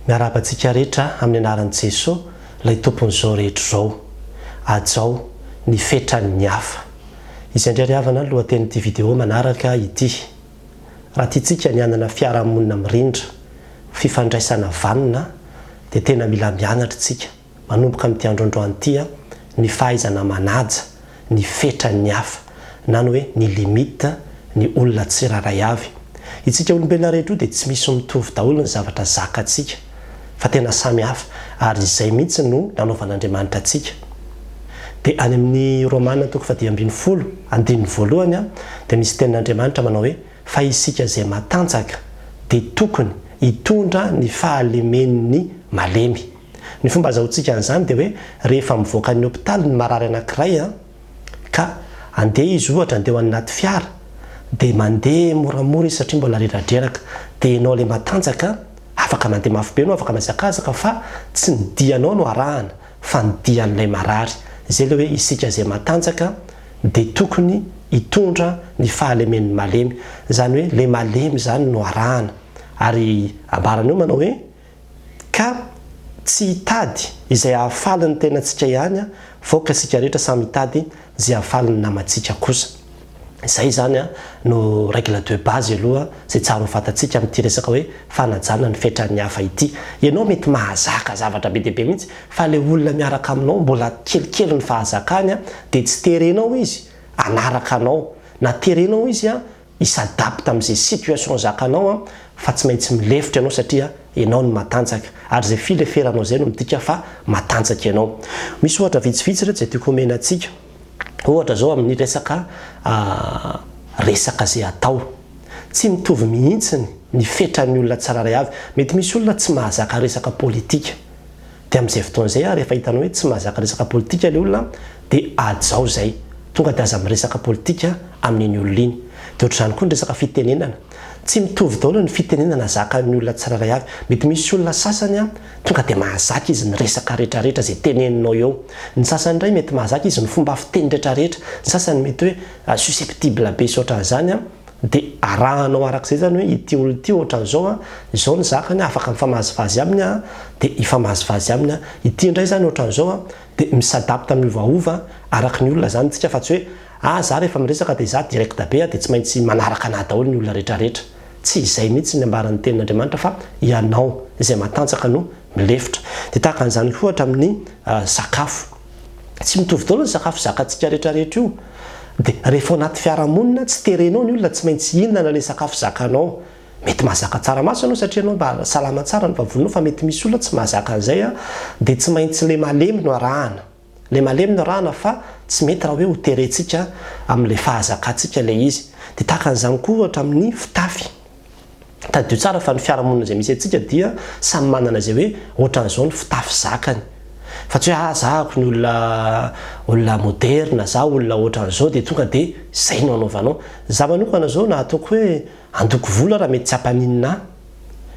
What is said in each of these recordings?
Miarahaba antsika rehetra amin'ny anaran'i Jeso ilay Tompon'izao rehetra izao. Hajao ny fetran'ny hafa. Izay indray ry havana ny lohatenin'ity video manaraka ity. Raha tiantsika ny hanana fiarahamonina mirindra, fifandraisana vanona dia tena mila mianatra isika manomboka amin'ity andro androany ity ny fahaizana manaja ny fetran'ny hafa na ny hoe ny limite ny olona tsirairay avy. Itsika olombelona rehetra io dia tsy misy mitovy daholo ny zavatra zakantsika fa tena samy hafa ary izay mihitsy no nanaovan'Andriamanitra antsika. Dia any amin'ny Romana toko fahadimy ambin'ny folo andininy voalohany dia misy tenin'Andriamanitra manao hoe fa isika izay matanjaka dia tokony hitondra ny fahalemen'ny malemy. Ny fomba azahoantsika an'izany dia hoe rehefa mivoaka ny hopitaly ny marary anankiray ka andeha izy ohatra andeha ho any anaty fiara dia mandeha moramora izy satria mbola reradreraka dia ianao ilay matanjaka afaka mandeha mafy be ianao afaka mihazakazaka fa tsy ny dianao no arahana fa ny dian'ilay marary. Izay ilay hoe isika izay matanjaka dia tokony hitondra ny fahalemen'ny malemy. Izany hoe ilay malemy izany no arahana. Ary ambarany eo manao hoe, Ka tsy hitady izay hahafaly ny tenantsika ihany vaoka isika rehetra samy hitady izay hahafaly ny namantsika kosa. Izay izany no règle de base aloha izay tsara ho fantatsika amin'ity resaka hoe fanajana ny fetran'ny hafa ity. Ianao mety mahazaka zavatra be dia be mihitsy fa ilay olona miaraka aminao mbola kelikely ny fahazakany dia tsy terenao izy hanaraka anao na terenao izy hi-s'adapte amin'izay situation zakanao an, fa tsy maintsy milefitra ianao satria ianao no matanjaka, ary izay fileferanao izay no midika fa matanjaka ianao. Misy ohatra vitsivitsy ireto izay tiako homena antsika, ohatra izao amin'ny resaka resaka izay atao. Tsy mitovy mihitsiny ny fetran'ny olona tsirairay avy, mety misy olona tsy mahazaka resaka politika, Dia amin'izay fotoana izay ary rehefa hitanao hoe tsy mahazaka resaka politika ilay olona dia hajao izay. Tonga dia aza miresaka politika amin'iny olona iny. Dia ohatr'izany koa ny resaka fitenenana. Tsy mitovy daholo ny fitenenana zakan'ny olona tsirairay avy. Mety misy olona sasany an, tonga dia mahazaka izy ny resaka rehetrarehetra izay teneninao eo. Ny sasany indray mety mahazaka izy ny fomba fiteny rehetrarehetra. Ny sasany mety hoe susceptible be sy ohatran'izany an. Dia arahanao araka izay izany hoe ity olona ity ohatran'izao an, izao ny zakany, afaka mifamazivazy aminy aho, dia hifamazivazy aminy aho. Ity indray izany ohatran'izao an, dia mi-s'adapte miovaova araka ny olona izany isika fa tsy hoe ah za rehefa miresaka dia za direct be aho dia tsy maintsy manaraka anah daholo ny olona rehetrarehetra. Tsy izay mihitsy ny ambaran'ny tenin'Andriamanitra fa ianao izay matanjaka no milefitra. Dia tahaka an'izany koa ohatra amin'ny sakafo. Tsy mitovy daholo ny sakafo zakantsika rehetra rehetra io. Dia rehefa ao anaty fiarahamonina, tsy terenao ny olona tsy maintsy hihinana ilay sakafo zakanao. Mety mahazaka tsaramaso ianao satria ianao mba salama tsara ny vavoninao fa mety misy olona tsy mahazaka an'izay an, dia tsy maintsy ilay malemy no arahana. Ilay malemy no arahana fa tsy mety raha hoe ho terentsika amin'ilay fahazakantsika ilay izy. Dia tahaka an'izany koa ohatra amin'ny fitafy. Tadidio tsara fa ny fiarahamonina izay misy antsika dia samy manana izay hoe ohatran'izao ny fitafy zakany. Fa tsy hoe ah zahako ny olona olona moderna, za olona ohatran'izao dia tonga dia izay no anaovanao. Za manokana izao na ataoko hoe handoko volo ara mety tsy hampaninona ahy.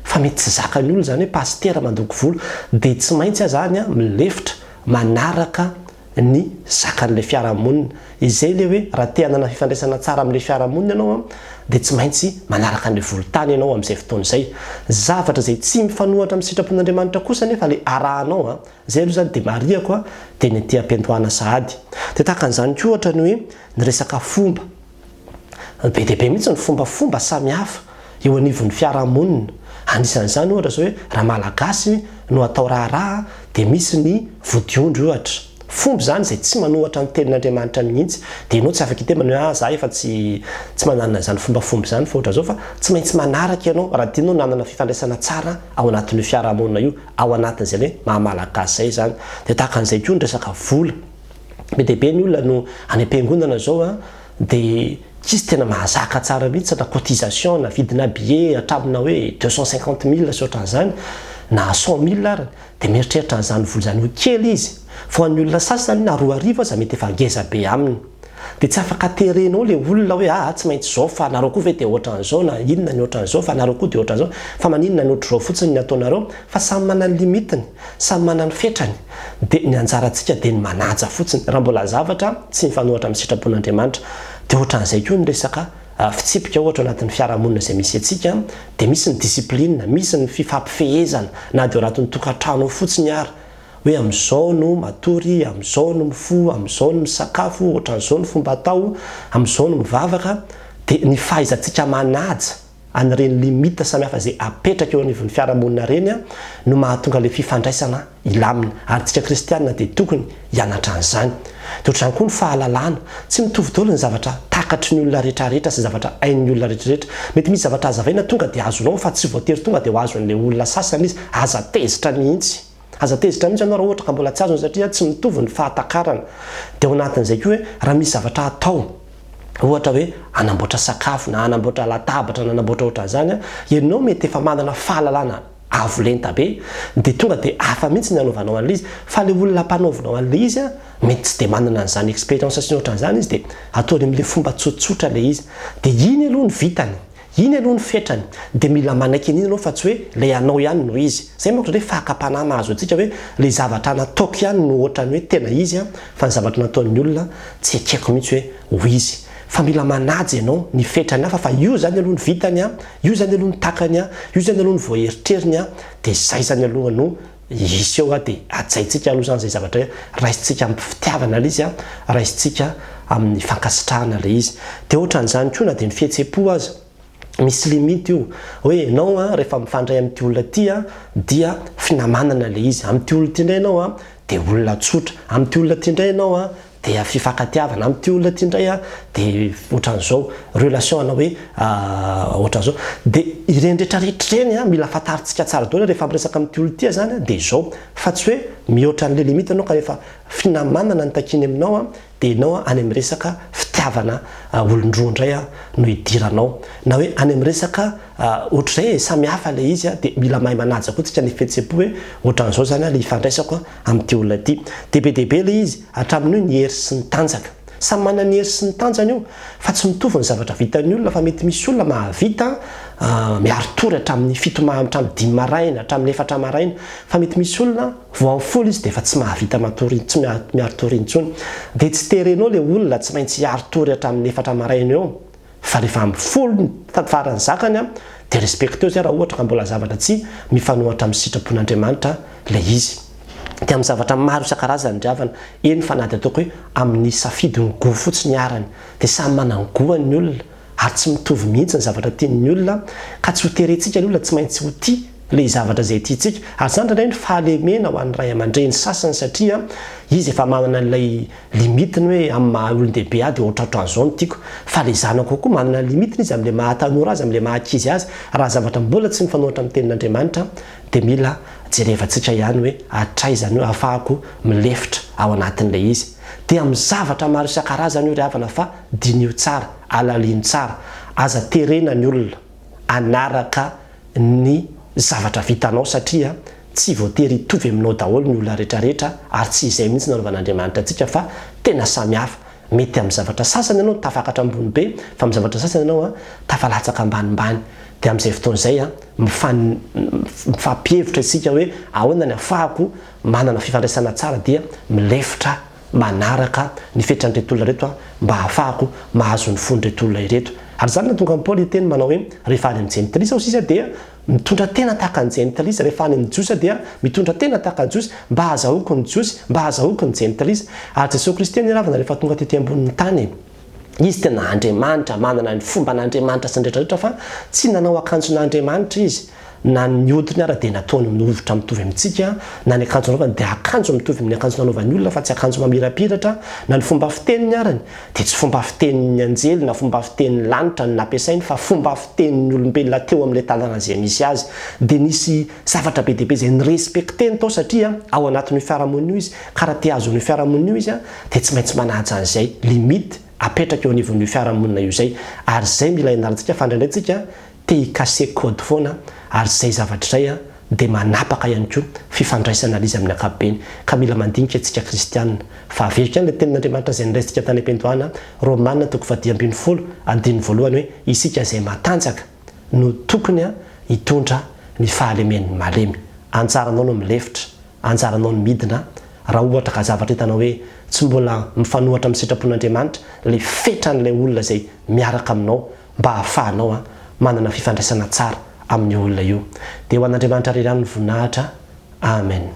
Fa mety tsy zakan'ny olona izany hoe pasitera mandoko volo. Dia tsy maintsy aho izany milefitra manaraka ny zakan'ilay fiarahamonina. Izay ilay hoe raha te hanana fifandraisana tsara amin'ilay fiarahamonina ianao an, dia tsy maintsy manaraka an'ilay volontany ianao amin'izay fotoana izay. Zavatra izay tsy mifanohatra amin'ny sitrapon'Andriamanitra kosa anefa ilay arahanao an, izay aloha izany dia marihako an, dia ny aty am-piandohana sahady. Dia tahaka an'izany koa ohatra ny hoe ny resaka fomba. Be dia be mihitsy ny fombafomba samihafa eo anivon'ny fiarahamonina. Anisan'izany ohatra izao hoe raha Malagasy no atao raharaha dia misy ny vodiondry ohatra. Fomba izany izay tsy manohatra ny tenin'Andriamanitra mihitsy. Dia ianao tsy afaka hiteny hoe ah za efa tsy tsy manana izany fombafomba izany fa ohatran'izao fa tsy maintsy manaraka ianao raha tianao ny hanana fifandraisana tsara ao anatin'io fiarahamonina io, ao anatin'izay hoe maha Malagasy izay izany. Dia tahaka an'izay koa ny resaka vola. Be dia be ny olona no any am-piangonana izao an, dia tsisy tena mahazaka tsara mihitsy na cotisation na vidina billet hatramina hoe 250 mille sy ohatran'izany na 100 mille ary dia mieritreritra an'izany vola izany ho kely izy. Fa ho an'ny olona sasany na 2000 aza mety efa ngeza be aminy. Dia tsy afaka terenao ilay olona hoe aa tsy maintsy izao fa nareo koa ve dia ohatran'izao na inona ny ohatran'izao fa nareo koa dia ohatran'izao fa maninona ny ohatr'izao fotsiny ny ataonareo fa samy manana ny limite-ny, samy manana ny fetrany. Dia ny anjarantsika dia ny manaja fotsiny raha mbola zavatra tsy mifanohatra amin'ny sitrapon'Andriamanitra. Dia ohatran'izay koa ny resaka. fitsipika ohatra ao anatin'ny fiarahamonina izay misy antsika dia misy ny discipline, misy ny fifampifehezana na dia ao anatin'ny tokantrano ao fotsiny ary hoe amin'izao no matory, amin'izao no mifoha, amin'izao no misakafo, ohatran'izao ny fomba atao, amin'izao no mivavaka, dia ny fahaizantsika manaja an'ireny limite samihafa izay apetraka eo anivon'ny fiarahamonina ireny no mahatonga ilay fifandraisana hilamina. Ary tsika kristiana dia tokony hianatra an'izany. Dia ohatr'izany koa ny fahalalana. Tsy mitovy daholo ny zavatra takatry ny olona rehetrarehetra sy zavatra hain'ny olona rehetrarehetra. Mety misy zavatra hazavaina tonga dia azonao fa tsy voatery tonga dia ho azon'ilay olona sasany izy. Aza tezitra mihitsy. Aza tezitra mihitsy ianao raha ohatra ka mbola tsy azony satria tsy mitovy ny fahatakarana. Dia ao anatin'izay koa hoe raha misy zavatra atao, ohatra hoe hanamboatra sakafo na hanamboatra latabatra na hanamboatra ohatran'izany, ianao mety efa manana fahalalana avo lenta be dia tonga dia hafa mihitsy ny hanaovanao an'ilay izy fa ilay olona ampanaovinao an'ilay izy mety tsy dia manana an'izany expérience sy ny ohatran'izany izy dia ataony amin'ilay fomba tsotsotra ilay izy dia iny aloha ny vitany, iny aloha ny fetrany dia mila manaiky an'iny ianao fa tsy hoe ilay anao ihany no izy. Izay manko indraindray fakam-panahy mahazo antsika hoe ilay zavatra nataoko ihany no ohatran'ny hoe tena izy fa ny zavatra nataon'ny olona tsy ekeko mihitsy hoe ho izy. Fa mila manaja ianao ny fetrany hafa fa io zany aloha ny vitany an, io zany aloha ny takany an, io zany aloha ny voaeritreriny an, dia zay zany aloha no hisy eo an, dia hajaintsika aloha zany zay zavatra hoe raisintsika amin'ny fitiavana ilay izy an, raisintsika amin'ny fankasitrahana ilay izy. Dia ohatran'izany koa na dia ny fihetsem-po aza, misy limite io, hoe ianao an rehefa mifandray amin'ity olona ity an dia finamanana ilay izy, amin'ity olona ity indray ianao an dia olona tsotra, amin'ity olona ity indray ianao an dia fifankatiavana amin'ity olona ity indray an, dia ohatran'izao, relation ana hoe ohatran'izao, dia ireny rehetra rehetra ireny an, mila fantarintsika tsara daholo rehefa miresaka amin'ity olona ity aho izany an, dia izao, fa tsy hoe mihoatra an'ilay limite ianao ka rehefa finamanana no takiany aminao an, dia ianao an any amin'ny resaka fitiavana olon-droa indray an no idiranao, na hoe any amin'ny resaka ohatr'izay e, samy hafa ilay izy an, dia mila mahay manaja koa tsika ny fihetsem-po hoe ohatran'izao izany an ilay ifandraisako an, amin'ity olona ity. Dia be dia be ilay izy, hatramin'ny hoe ny hery sy ny tanjaka. Samy manana ny hery sy ny tanjany io, fa tsy mitovy ny zavatra vitan'ny olona fa mety misy olona mahavita miari-tory hatramin'ny fito ma hatramin'ny dimy maraina, hatramin'ny efatra maraina, fa mety misy olona vao amin'ny folo izy dia efa tsy mahavita matory tsy miari-tory intsony. Dia tsy terenao ilay olona tsy maintsy hiari-tory hatramin'ny efatra maraina eo. Fa rehefa amin'ny folo ny farany zakany an, dia respecteo zay raha ohatra ka mbola zavatra tsy mifanohatra amin'ny sitrapon'Andriamanitra ilay izy. Dia amin'ny zavatra maro isan-karazany ry havana, eny fa na dia ataoko hoe amin'ny safidy ny goût fotsiny arany, dia samy manana ny goût-ny ny olona, ary tsy mitovy mihitsy ny zavatra tian'ny olona, ka tsy ho terentsika ny olona tsy maintsy ho tia ilay zavatra izay tiantsika. Ary izany indraindray ny fahalemena ho an'ny ray aman-dreny sasany satria izy efa manana an'ilay Limite ny hoe amin'ny maha olon-dehibe ahy dia ohatraohatran'izao no tiako. Fa le zanako koa manana ny limite-ny izy amin'le maha tanora azy, amin'le maha ankizy azy. Raha zavatra mbola tsy mifanohitra amin'ny tenin'Andriamanitra dia mila jerevantsika ihany hoe hatraiza no ahafahako milefitra ao anatin'ilay izy. Dia amin'ny zavatra maro isan-karazany io ry havana fa diniho tsara, alalino tsara. Aza terena ny olona hanaraka ny zavatra vitanao satria tsy voatery hitovy aminao daholo ny olona rehetra rehetra ary tsy izay mihitsy nanaovan'Andriamanitra antsika fa tena samy hafa. Mety amin'ny zavatra sasany ianao tafakatra ambony be fa amin'ny zavatra sasany ianao tafalatsaka ambanimbany. Dia amin'izay fotoana izay mifan mifampihevitra isika hoe ahoana ny afahako manana fifandraisana tsara dia milefitra manaraka ny fetran'ireto olona ireto aho mba hahafahako mahazo ny fon'ireto olona ireto. Ary izany no nahatonga an'i Paoly hiteny manao hoe, rehefa any amin'ny Jentilisa hoy sisa dia mitondra tena tahaka ny Jentilisa, rehefa any amin'ny Jiosy dia mitondra tena tahaka ny Jiosy, mba hahazahoako ny Jiosy, mba hahazahoako ny Jentilisa. Ary Jesoa Kristy anie ravana rehefa tonga tety ambonin'ny tany e! Izy tena Andriamanitra, manana ny fomban'Andriamanitra sy ny rehetra rehetra fa tsy nanao akanjon'Andriamanitra Izy, na ny hodiny ara dia nataony mihovitra mitovy amintsika, na ny akanjo nanaovany dia akanjo mitovy amin'ny akanjo nanaovan'ny olona fa tsy akanjo mamirapiratra, na ny fomba fiteniny arany dia tsy fomba fitenin'ny anjely na fomba fitenin'ny lanitra no nampiasainy fa fomba fitenin'ny olombelona teo amin'ilay tanàna izay misy azy. Dia nisy zavatra be dia be izay ni-respecter-ny tao satria ao anatin'io fiarahamonina io izy, ka raha te hahazo an'io fiarahamonina io izy dia tsy maintsy manaja an'izay limite apetraka eo anivon'io fiarahamonina io izay, ary izay mila ianarantsika fa indraindray tsika te hi-casser code foana ary izay zavatra izay dia manapaka ihany koa fifandraisana ilay izy amin'ny ankapobeny ka mila mandinika isika kristiana fa averiko ihany ilay tenin'Andriamanitra izay noraisintsika tany am-piandohana Romana toko faha-15 andininy voalohany hoe isika izay matanjaka no tokony hitondra ny fahalemen'ny malemy anjaranao no milefitra anjaranao ny midina raha ohatra ka zavatra hitanao hoe tsy mbola mifanohatra amin'ny sitrapon'Andriamanitra ilay fetran'ilay olona izay miaraka aminao. mba hahafahanao manana fifandraisana tsara amin'io olona io. Dia ho an'Andriamanitra irery ihany ny voninahitra. Amen.